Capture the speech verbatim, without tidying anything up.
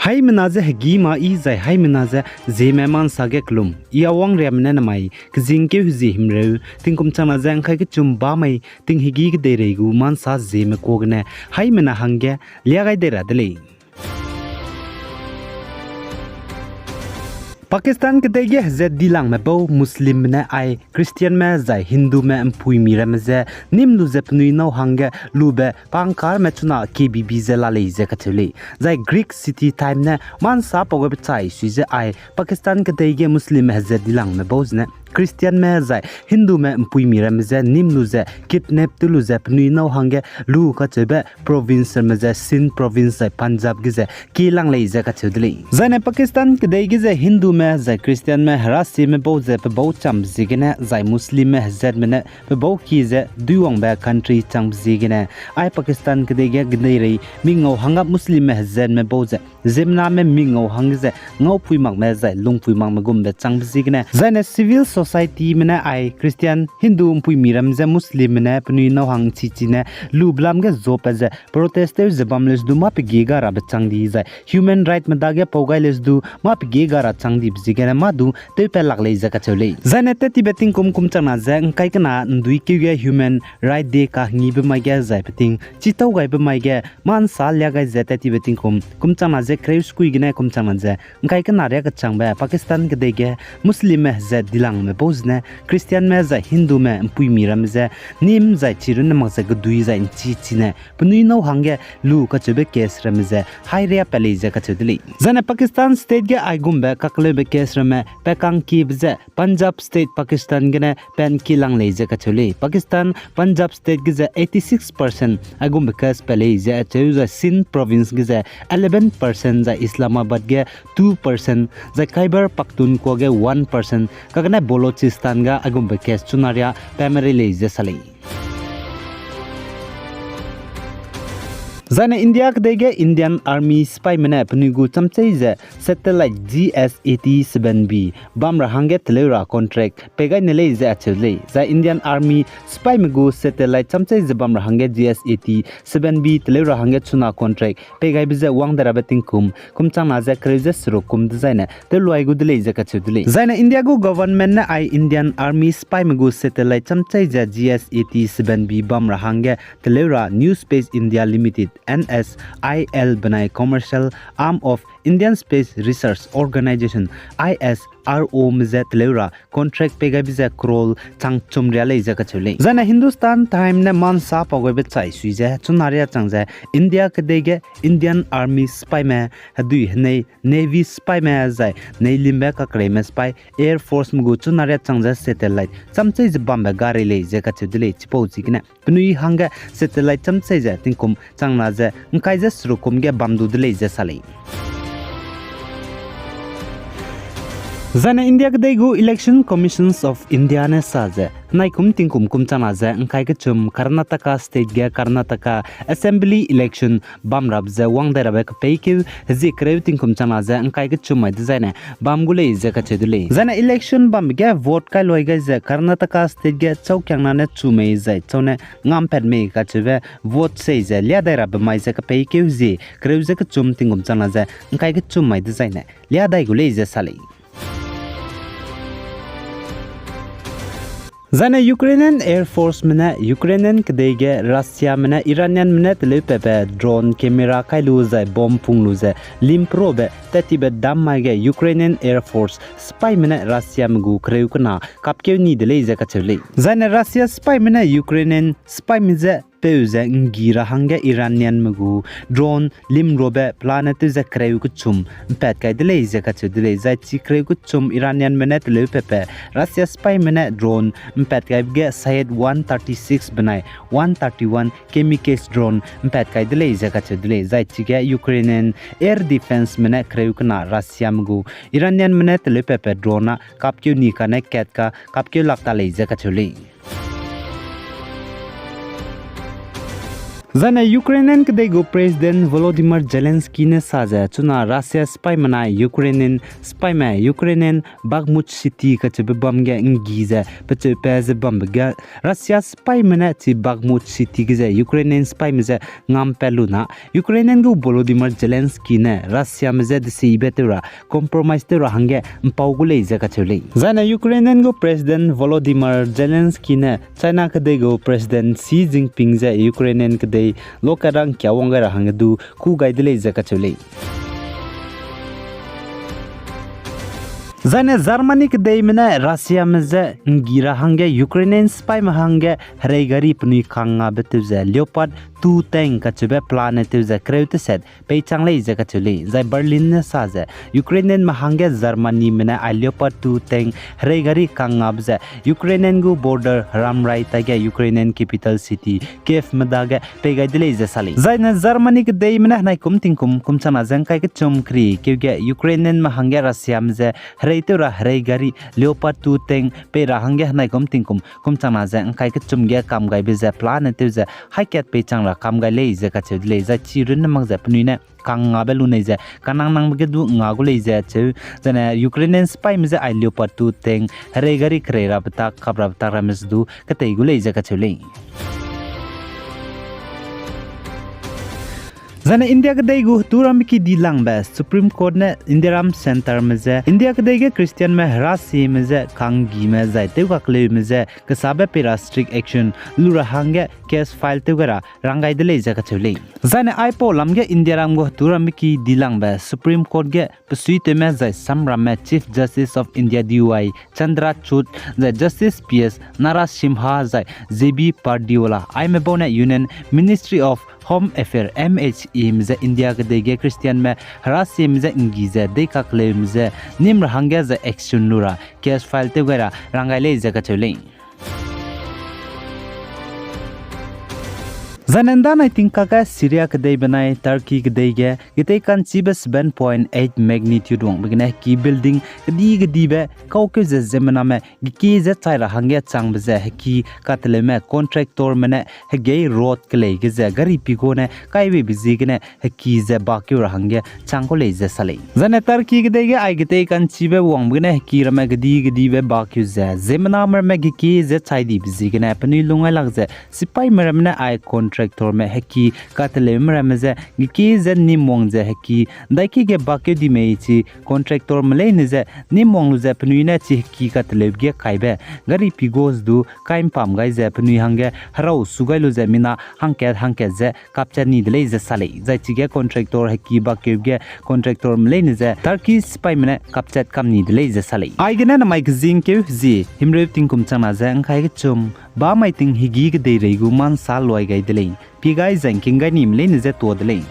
Haimena ze hegî ma i zai haimena ze Zeme ma nsa ge kelum, i a wangriame ne namai kezingkeu hezie himreu, tingkum changna ze ngkai kechum ba mei tinghegi kedeirei gu ma nsa Zeme kuâ gene haimena hangge lia gai dei ra de lei. Pakistan kedei ge hezat dilangme bau Muslimme ne ai Christianme zai Hindume mpuimi ramme je nîm lu ze penui nâu hangge lube pangkarme chuna K B B ze la lei ze kacheu lei. Zai Greek City Time ne ma nsa pau gai bechai sui ze ai Pakistan kedei ge Muslimme hezat dilangme bau zene Christianme zai Hindume mpuimi ramme je nîm lu ze kidnap tew lu ze penui nâu hangge lu kacheube province ramme ze Sindh province zai Punjab ge ze kie lang lei ze kacheu de lei. Zaine Pakistan kedei ge ze Hindume zai Christianme herasieme bau ze pe bau chambe ziegene zai Muslimme hezatme ne pe bau kie ze duiwangbe country changbe ziegene, ai Pakistan kedei ge kedeirei mi ngau hangge Muslimme hezatme bau ze ziemmename mi ngau hangge ze ngaupui makme zai lungpui makme gumbe changbe ziegene, zaine civil societyme ne ai Christian, Hindu mpuimi ramme je Muslimme ne penui nâu hang chichi ne lube lam ge zopat ze protest tew ze bam lei du mâ pe gie ga rabe chang di zai human rightme dage pau gai lei du mâ pe gie ga ra chang dibe ziegene mâ du tewpat lak lei ze kacheu lei. Zaine tat tibe tingkum kum changna ze ngkai kena nduikeu ge Human Right Day kahengibe mai ge zai peting chitau gaibe mai ge ma nsa lia gai ze tat tibe tingkum kum changna ze kereu sekui gene kum changna ze ngkai kena riâ kechangbe Pakistan kedei ge Muslimme hezat dilangme bau zene Christianme zai Hindume mpuimi ramme je nîm zai chirunne mak ze kedui zai nchichine penui nâu hangge lu kacheube case ramme ze hairiapat lei ze kacheu de lei. Zaine Pakistan state ge aigumbe kakleube case ramme pakangkiebe ze Punjab state Pakistan gene pan kie lang lei ze kacheu lei. Pakistan Punjab state ge ze eighty six percent aigumbe case pat lei ze acheu zai Sindh province ge ze eleven percent zai Islamabad ge two percent zai Khyber Pakhtunkhwa ge one percent kagene Balochistan ga aigumbe case chuna riâ pamere lei ze sa lei. Zaine India kedei ge Indian Army sipaime ne penui gu chamchei ze satellite G S A T seven B bam ra hangge teleu ra contract pei gai ne lei ze acheu lei. Zai Indian Army sipaime gu satellite chamchei ze bam ra hangge G S A T seven B teleu ra hangge chuna contract pei gaibe ze wang de rabe tingkum kum changna ze kereu ze seruk kum dezaine tewluai gu de lei ze kacheu de lei. Zaine India gu government ne ai Indian Army sipaime gu satellite chamchei ze G S A T seven B bam ra hangge teleu ra New Space India Limited, N S I L benai Commercial Arm of Indian Space Research Organisation, I S R O me je teleu ra contract pei gaibe ze crore chang chum riâ lei ze kacheu lei. Zaine Hindustan Time ne ma nsa pau gaibe chai sui ze chuna riâ chang ze India kedei ge Indian Army sipaime hedui henei Navy sipaime zai neilimbe kakereime sipai Air Forceme gu chuna riâ chang ze satellite chamchei ze bambe gari lei ze kacheu de lei. Chipau ziegene penui hangge satellite chamchei ze tingkum changna ze ngkai ze seruk kum ge bam du de lei ze sa lei. Zaine India kedei gu Election Commissions of India ne sa ze naikum tingkum kum changna ze ngkai kechum Karnataka state ge Karnataka Assembly election bam rabe ze wang dai rabe kepeikeu hezie kereu tingkum changna ze ngkai kechum mai dezaine bam gu lei ze kacheu de lei. Zaine election bambe ge vote kailuai gai ze Karnataka state ge chaukiangna ne chu mei zai chau ne ngampat mei kacheube vote sei ze liâ dai rabe mai ze kepeikeu hezie kereu ze kechum tingkum changna ze ngkai kechum mai dezaine liâ dai gu lei ze sa lei. Zaine Ukrainian Air Forceme ne Ukrainian kedei ge Russiame ne Iranianme ne teleu patbe drone camera kai lu zai bomb pung lu ze limperobe tat tibe dam mai ge Ukrainian Air Force sipaime ne Russiame gu kereu kena kapkeu ni de lei ze kacheu lei. Zaine Russia sipaime ne Ukrainian sipaime je peu ze nggi ra hangge Iranianme gu drone limrobe pelane tew ze kereu kechum mpat kai de lei ze kacheu de lei. Zai chi kereu kechum Iranianme ne teleu patbe Russia sipaime ne drone mpat kaibe ge Shahed one thirty six benai one thirty one kamikaze drone mpat kai de lei ze kacheu de lei. Zai chige Ukrainian air defenceme ne kereu kena Russiame gu Iranianme ne teleu patbe drone a kapkeu ni kane kat ka kapkeu lak ta lei ze kacheu lei. Zaine Ukrainian kedei gu President Volodymyr Zelensky ne sa ze chuna Russia sipaime nai Ukrainian sipaime Ukrainian Bakhmut city kacheube bam ge nggi ze pecheupe ze bambe ge Russia sipaime ne chi Bakhmut city ge ze Ukrainian sipaime je ngampat lu na Ukrainian gu Volodymyr Zelensky ne Russiame je desibe tew ra compromise tew ra hangge mpau gu lei ze kacheu lei. Zaine Ukrainian gu President Volodymyr Zelensky ne China kedei gu President Xi Jinping je Ukrainian kedei lokat ra ngkia wang gai ra hangge du kû gai de lei ze kacheu lei. Zaine Germany kedeime ne Russiame je nggi ra hangge Ukrainian sipaime hangge herei gari penui kangngabe tew ze Leopard two tank kacheube plan ne tew ze kereu teset peichang lei ze kacheu lei. Zai Berlin ne sa ze Ukrainianme hangge Germanyme ne ai Leopard two tank herei gari kangngabe ze Ukrainian gu border heramrai taige Ukrainian capital city Kievme dage pei gai de lei ze sa lei. Zaine Germany kedeime ne henai kum tingkum kum changna ze ngkai kechum keri keu ge Ukrainianme hangge Russiame je herei tew ra herei gari Leopard two tank pei ra hangge henai kum tingkum kum changna ze ngkai kechum ge kam gaibe ze plan ne tew ze haikat peichang ra kam gai lei ze kacheu de lei. Zai chi runne mak ze penui ne kangngabe lu nei ze kanangnangbe ge du nga gu lei ze cheu. Zaine Ukrainian sipaime je ai Leopard two tank herei gari kerei rabe tak kap rabe tak ramme ze du ketei gu lei ze kacheu lei. Zaine India kedei gu hetu rambe ki dilangbe Supreme Court ne Indiaram centreme je India kedei ge Christianme herasime je kanggime zai tewkakleume je kesabe pei ra strict action lu ra hangge case file tew gai ra rang gai de lei ze kacheu lei. Zaine aipau lam ge Indiaram gu hetu rambe ki dilangbe Supreme Court ge besuitewme zai samramme Chief Justice of India D Y Chandrachud, zai Justice P S Narasimha, zai J B Pardiwala, aime bau ne Union Ministry of Home Affairs, M H A me je India kedei ge Christianme herasime je nggi ze deikakleume je nim ra hangge zai action lu ra case file tew gai ra rang gai lei ze kacheu lei. Zaine ndanai tingkak ge Syria kedei benai Turkey kedei ge getei ka'nchibe seven point eight magnitude wangbe gene heki building kedi kedibe kaukeu ze ziemmename gekie ze chai ra hangge changbe ze heki kateleume contractorme ne hegei road kelei ge ze gari pigua ne kaibeibe ziegene heki ze bakeu ra hangge chang ku lei ze sa lei. Zaine Turkey kedei ge ai getei ka'nchibe wangbe gene heki ramme kedi kedibe bakeu ze ziemmename ramme gekie ze chai dibe ziegene penui lungai lak ze sipaime ramme ne ai contractorme heki kateleume ramme je gekie ze nim wang ze heki daiki ge bakeu di mei chi contractorme leine je nim wang lu ze penui ne chi heki kateleube ge kaibe gari pigua ze du kai mpam gai ze penui hangge herau su gai lu ze mina hangkat hangkat ze kapchat ni de lei ze sa lei. Zai chige contractor heki bakeube ge contractorme leine je Turkey sipaime ne kapchat kam ni de lei ze sa lei. Aigene namai kezingkeu zie himreu tingkum changna ze ngkai kechum bamai ting hegî kedeirei gu ma nsa luai gai de lei. Pie gai zai ngking gai nime leine je tuâ de lei.